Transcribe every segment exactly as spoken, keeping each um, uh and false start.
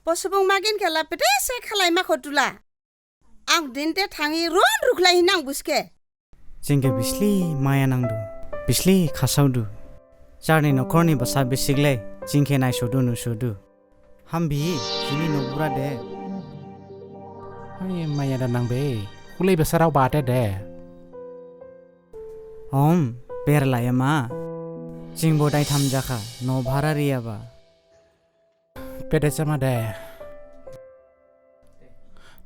Bo subung magin khe la bede se khlaima kho thula. Ang dinde thanghi run rukhlai hinang buske. Jing khe bisli maya nangdu, bisli khasaodu. Jarni nokhorni basa bisiklai jing khe naisodu nusodu. Hambi, jini nobura de. Hai maya da nangbe, khulai besarao bate de. Om, berlaya ma. Jingbo daitham jakha, noh bhara riyaba. Pede sama de.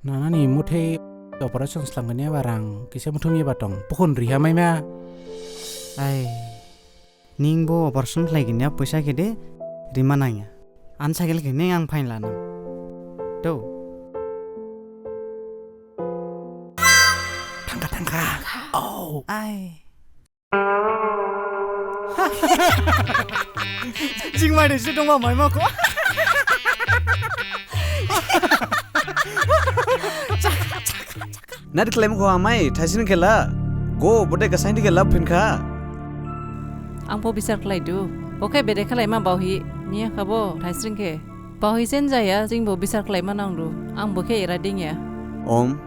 Nanani muthai operation slangani aba rang kisa muthumi batong. Pukun riha maima. Ai. Ningbo operation khlaigini poisa khe de rima nangya. An cycle khe ning ang phain lana. To. Thangkha, thangkha. Oh. Ai. Jing mai de si dongma mai ma kho. Nadi khlaima kho amai, thaisring khe la. Go, bode gasaindi khe la phinkha. Ang bo bisar khlaidu. Bo khe bede khlaima baohi, niya khabo thaisring khe. Baohi sen jaya, jing bo bisar khlaima nangdu. Ang bo khe era dingya. Om.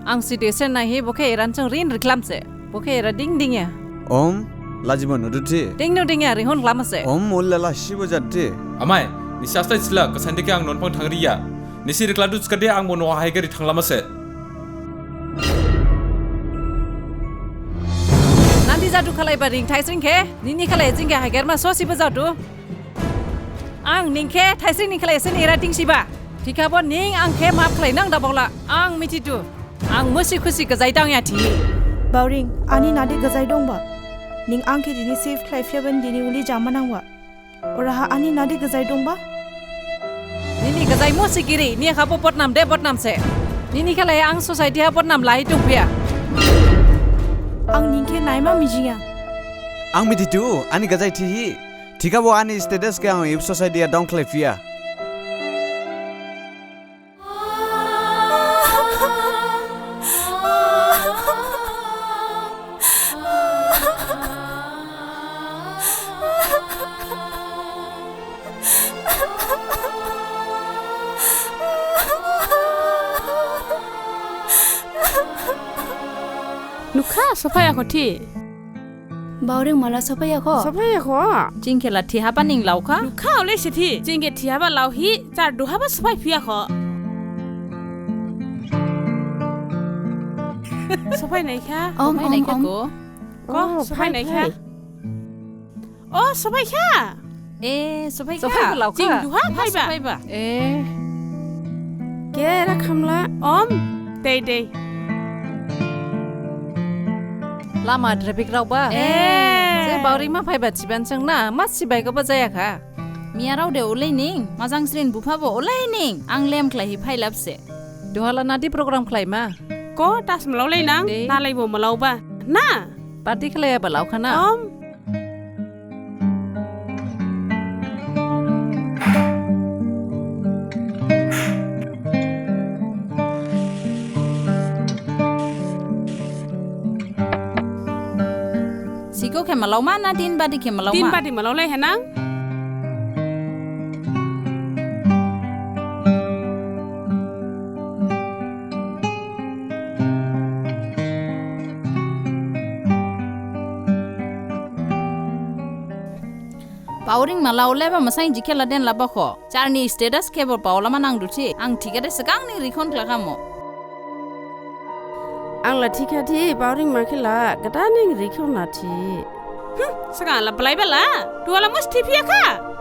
Ang sidi sen naihi bo khe eran chang rin riklam se. Bo khe era ding dingya. Om, lajibo nudu thi. Ding nu dingya, rihon khlama se. Om, ulla la sibo jat thi. Amai, nisi astai sila, gasaindi khe ang nonphang thangriya. Nisi rikladu thikhade ang bo noh haigari thanglama se. Nandi jadu khlaiba ring thaisring khe, nini khlai jing khe haigerma sosibo jadu. Ang ning khe thaisring ni khlai sen era dingsiba. Thikhabo ning ang khe maph khlainang da baola. Ang mithidu. Ang musi khusi gajai dangya thi. Baoring, ani nadi gajai dongba. Ning ang khe dini save khlaiphiyaba dini uli jama nangba. Oraha ani nadi gajai dongba? Nini gajai musi giri, niya khabo bodnam de bodnam se. Nini khlai ang society ha bodnam lai dongphiya. Ang ning khe naima mijingya. Ang mithidu, ani gajai thihi. Thikhabo ani status khe ang ib society ha down khlaiphiya. Nukha, sophaiya kho thi. Baoring mala sophaiya kho. Sophaiya kho. Jing khe la thihaba ning laokha. Nukha, ole se thi. Jing khe thihaba laohi, jar duhaba sophaiphiya kho. Sophai naikha. Om, sophai om, naikha om. Ko. Ko, oh, sophai phai, naikha. Phai. O, sophaikha. E, sophaikha. Sophaikha, laokha. Jing duha phaiba. Phaiba. E. Kera khamla. Om, dei, dei. Lama traffic raoba. E. Je Baoring ma phaiba thiban sengna, ma sibai goba jayakha. Miyarao de olei ning, Majangsrin bupha bo olei ning, ang lem khlaihi phailapse. Duhala nadi program khlaima? Ko tas mlaolai nang, de. Nalaibo mlaoba. Na? Party khlaiyaba laokha na? Om. Siko khe malaoma na tin badi khe malaoma? Tin badi malaolai henang. Pauring malaoleba masain jikhela den labakho. Charni status khebo paolama nangduthi. Ang thikhade segang ni rikhon khlakhamo. Ang la thikhadi pauring makhela gadaning rikhon nathi. Hmm, segang la belai bela. Duhala mus thiphiyakha.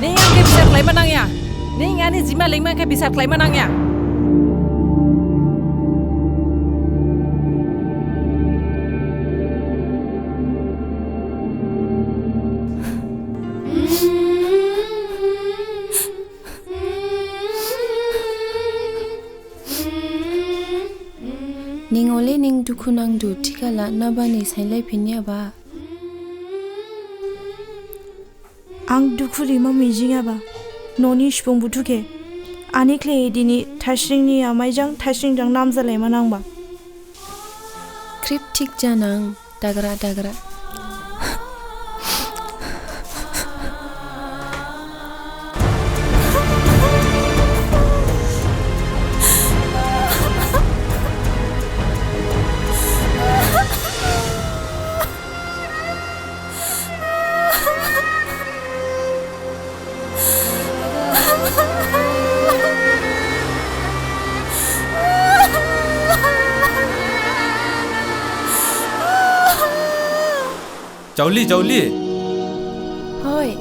Ning ang khe bisar khlaima nangya. Ning ani jima lengma khe bisar khlaima nangya. Ning ole ning dukhu nangdu thikhala nabani sainlai phinyaba. Ang dukhu rima mijingyaba. Noni subung buthu khe. Ani khlaihi dini Thaisring ni amai jang Thaisring jang namjalaima nangba. Khrip thik janang. Dagra, dagra. Jaoli, Jaoli. Hoi.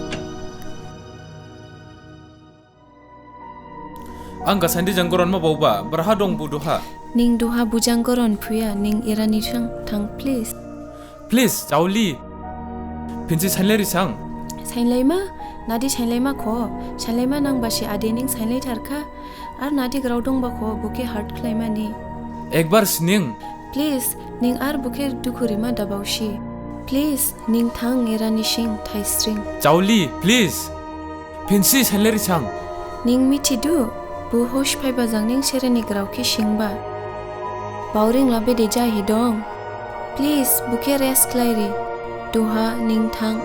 Ang Gasaindi jang goron ma baoba, braha dong bo duha? Ning duha bujang goron phuya, ning erani sang thang, please. Please, Jaoli. Phinsi sainlai risang. Sainlaima? Nadi sainlaima kho? Sainlaima nangbasi ade ning sainlai tharkha. Ar nadi grao dongba kho, bokhe hurt khlaimani. Ekbar sining. Please, ning ar bokhe dukhu rima dabaosi. Please, ning thang erani sing, Thaisring. Jaoli, please. Phinsi sainlai risang. Ning mithidu, bo hosh phaiba jang ning sereni grao khe singba. Bauring la bede jahi dong. Please, bokhe rest khlairi. Duha ning thang.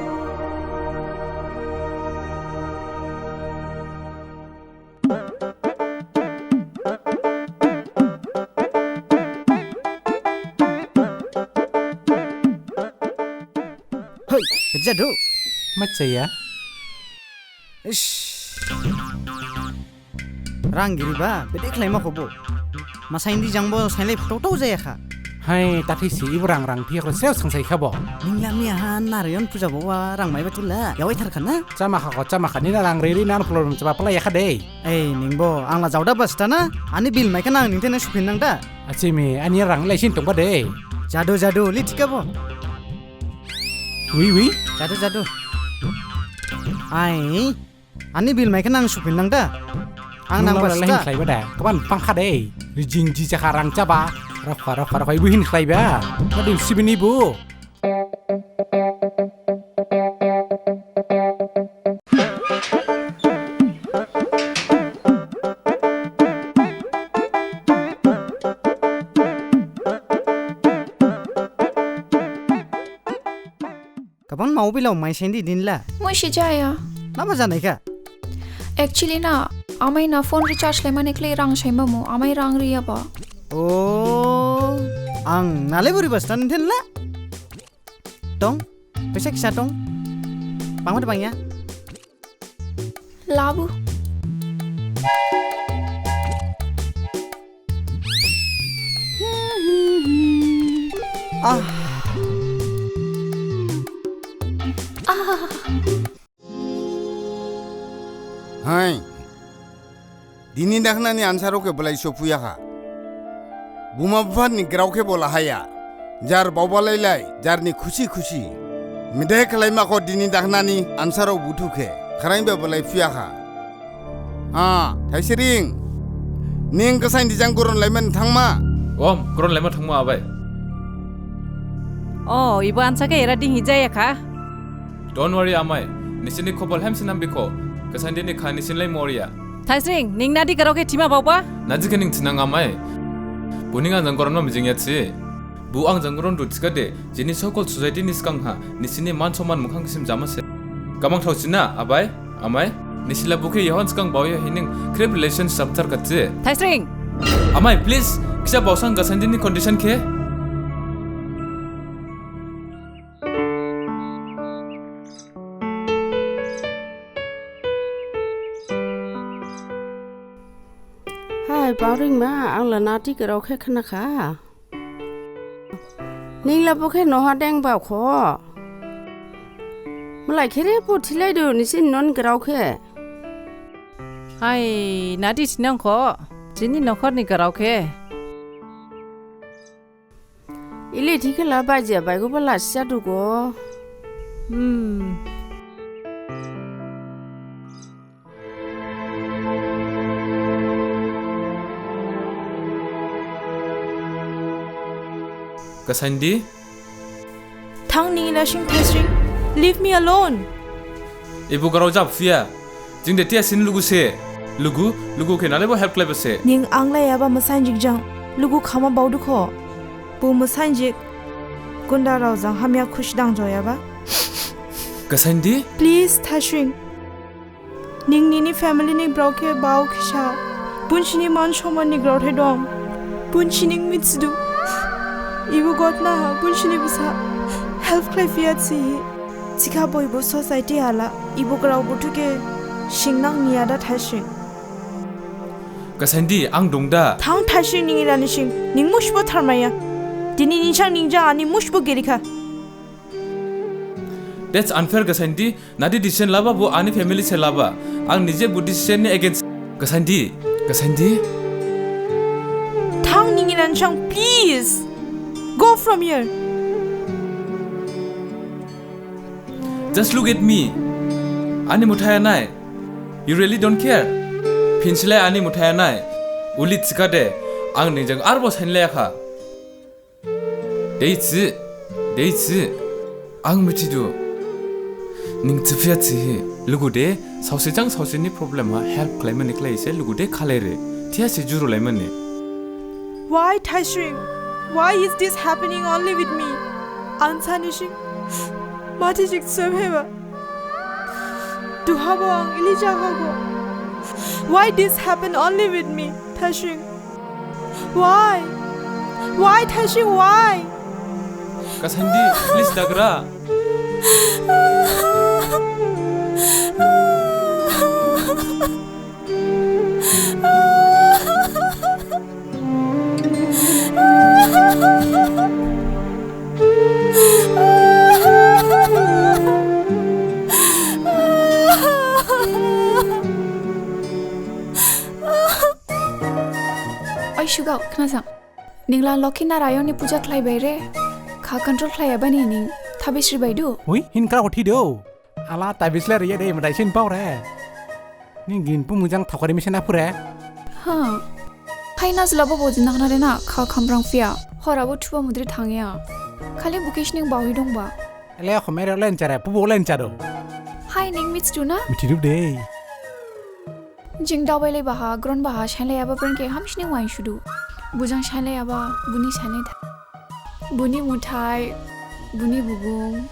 Hoi, bede jadu? Ma jaya? Ish. Rang giriba, bede khlaima khobo. Masaindi jangbo sainlai photo tau jayakha. Hai, tathisi ibo rang rang phiyakho sel sangsai khabo. Ningla miyaha Narayan puja bo wa rang maiba thula, yawai tharkha na? Chamakha kho, chamakha nina rang riri nan problem chaba pala yakha de. Ei, ningbo, angla jaoda basta na? Ani bill maikha nang ningthane suphin nangda. Achimi, ani rang lai sin tongba de. Jadu, jadu, li thikhabo. Wi, wi. Jadu, jadu. Ai, ani bill maikha nang suphin nangda. Ang nang basta. Nung la lai hin khlaiba da. Kaban pangkha de. Rijing ji jakha rang chaba. Rokha, rokha, rokha, ibu hin khlaiba. Kadi sibini bu. Kaban mau bilau mai sendi dinla. Musi jaya. Nama janaikha? Actually na, amai na phone recharge laimane khlai rang saima mu, amai rang riyaba. Oh, ang nale buri basta ninthenla. Dong, paisa kisa dong. Bangma de bangya. Labu. Ah. Ah. Dini dakhnani ansarao khe belai sophuyakha. Buma bupha ni grao khe bo lahaya. Jar baobalai lai, jar ni khusi khusi. Mede khlaima kho dini dakhnani ansarao buthu khe. Khrain be belai phuyakha. Ah, Thaisring. Ning Gasaindi jang goron laimane thangma? Om, goron laima thangma abai. O, ibo ansa khe era ding hijayakha. Don't worry amai, nisini khobol hamsin ham bikho, Gasaindi ni kha nisin lai moriya. Thaisring, ning nadi grao khe thima baoba? Nadi khe ning thinang amai. Bo ning ang jang goron ma mijingya thi. Bo ang jang goron du thikhade, jini sokol society ni sgang ha, nisini man soman mukhang kisim jama se. Gamang thao sina, abai, amai, nisila bo khe yahon sgang baoya hining, khrip relation samthar kha thi. Thaisring! Amai, please, kisa baosang Gasaindi ni condition khe. Hai, Baoringma, ang la nadi grao khe khnakha. Ning la bo khe noha deng baokho. Malai khere bo thilaidu nisin non grao khe. Hai, nadi sinangkho. Jini nokhor ni grao khe. Ili thikhala bajiya baigo bala sisa dugo. Hmm. Gasaindi? Thang ning ina sing Thaisring. Leave me alone. Ibo grao jap phiya. Jing de thiya sin lugu se. Lugu, lugu khe nalaibo help khlaiba se. Ning ang laiyaba masainjik jang lugu khama baodukho. Bo masainjik gunda rao jang hamya khusi dang joyaba. Gasaindi? Please, Thaisring. Ning nini family ni grao khe bao khisa. Bunsini man soman ni grao thai dong. Bunsi ning mithidu. Ibo gotna ha, bunsini bsa. Help khlai phiya thihi. Thikhabo ibo society hala, ibo grao buthu khe singnang niya da Thaisring. Gasaindi, ang dong da. Thang Thaisring ning ina ni sing, ning musibo tharmaiya. Dini nisang ning jang ani musibo girikha. That's unfair, Gasaindi. Nadi decision laba bo ani family se laba. Ang nije bo decision ni against. Gasaindi, Gasaindi. Thang ning ina ni sing, please. Go from here. Just look at me. Ani muthaya nai. You really don't care. Phinsilai ani muthaya nai. Uli thikhade, ang ning jang arbo sainlaiyakha. Deichi, deichi, ang mithidu. Ning thiphiya thihi, lugu de, saosi jang saosi ni problem ha help khlaimani khlaihi se lugu de khalaire. Thiya se juru laimani. Why, Thaisring? Why is this happening only with me? Ansa ni sing, mathi jik sebheba. Duhabo ang ili jakhabo. Why this happen only with me, Thaisring? Why? Why, Thaisring, why? Gasaindi, please dagra. Oi, Sugao, khnasang. Ningla Lokhi Narayan ni puja khlaibai re. Kha control khlaiyabani ning thabis ribaidu. Ui, hin kra uthi do. Ala thabis le riya de, madai sin pau re. Ning gin pu mujang thokari mission aphure. Ha. Hai na zlabo bo jinakna re na, kha khamprang phiya. Horabo thuba mudri thangya. Khali Bukesh ning baohi dongba. Ele khomere len chare, pubo len chado. Hai ning mithidu na? Mithidu de. Jing daobailaiba ha, gronba ha, sainlaiyaba bren khe hamsining wainsudu. Bujang sainlaiyaba, buni sainlai tha-, buni muthai, buni bugum,